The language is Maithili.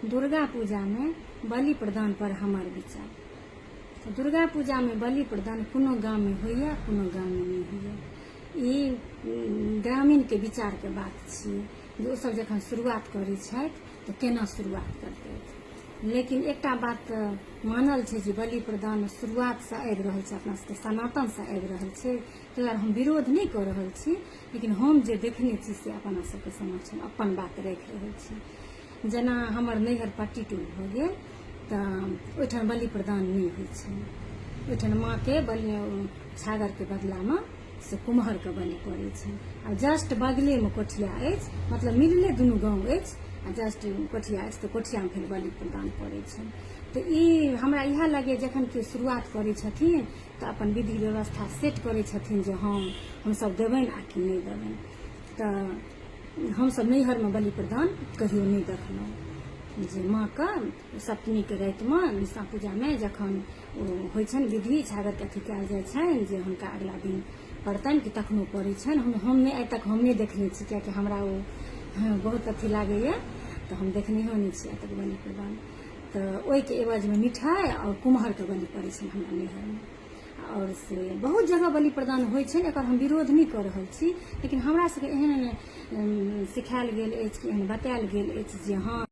दुर्गा पूजामे बलि प्रदान पर हमर विचार। तऽ दुर्गा पूजामे बलि प्रदान कोनो गाममे होइए, कोनो गाममे नहि होइए। ई ग्रामीणके विचारके बात छियै जे ओसभ जखन शुरुआत करै छथि तऽ केना शुरुआत करतथि। लेकिन एकटा बात तऽ मानल छै जे बलि प्रदान शुरुआतसँ आबि रहल छै, अपना सबके सनातनसँ आबि रहल छै। ताहि दुआरे हम विरोध नहि कऽ रहल छी, लेकिन हम जे देखने छी से अपना सबके समक्ष हम अपन बात राखि रहल छी। जेना हमर नैहर पट्टी टोल भऽ गेल तऽ ओहिठाम बलि प्रदान नहि होइ छै। ओहिठाम माँके बलि छागरके बदलामे से कुम्हरके बलि पड़ै छै। आ जस्ट बगलेमे कोठिया अछि, मतलब मिलले दुनू गाँव अछि, आ जस्ट कोठिया अछि तऽ कोठियामे फेर बलि प्रदान पड़ै छै। तऽ ई हमरा इएह लगैए, जखन केओ शुरुआत करै छथिन तऽ अपन विधि व्यवस्था सेट करै छथिन जे हँ, हमसभ देबनि आ कि नहि देबनि। तऽ हमसभ नैहरमे बलि प्रदान कहियो नहि देखलहुँ जे माँके सप्तमीके रातिमे निशा पूजामे जखन ओ होइ छनि विधि, छागरके अथी कयल जाइ छनि जे हुनका अगिला दिन पड़तनि कि तखनो पड़ै छनि। हम नहि, आइ तक हम नहि देखने छी, कियाकि हमरा ओ बहुत अथी लागैए, तऽ हम देखनेहो नहि छी आइ तक बलि प्रदान। तऽ ओहिके एवजमे मिठाइ आओर कुम्हरके बलि पड़ै छनि हमरा नैहरमे। आओर से बहुत जगह बलि प्रदान होइ छनि, एकर हम विरोध नहि कऽ रहल छी, लेकिन हमरा सबके एहन सिखायल गेल अछि कि एहन बतायल गेल अछि जे हँ।